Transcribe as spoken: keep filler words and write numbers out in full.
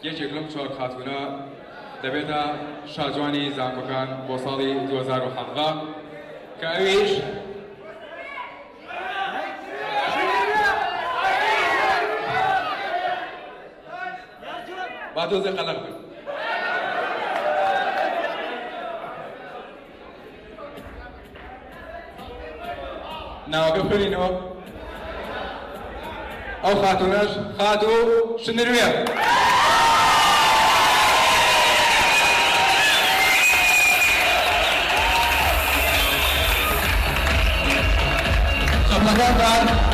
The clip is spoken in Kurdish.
Yekek lom çar xatûna debêta şaciwanî zankokan bo salî du hezar û hevdeh ke ewîş ba dozê qeleq bin. Navê xwe nîno. Ew xatûneş, xatû Şinirwî ye. Çaplekan dan.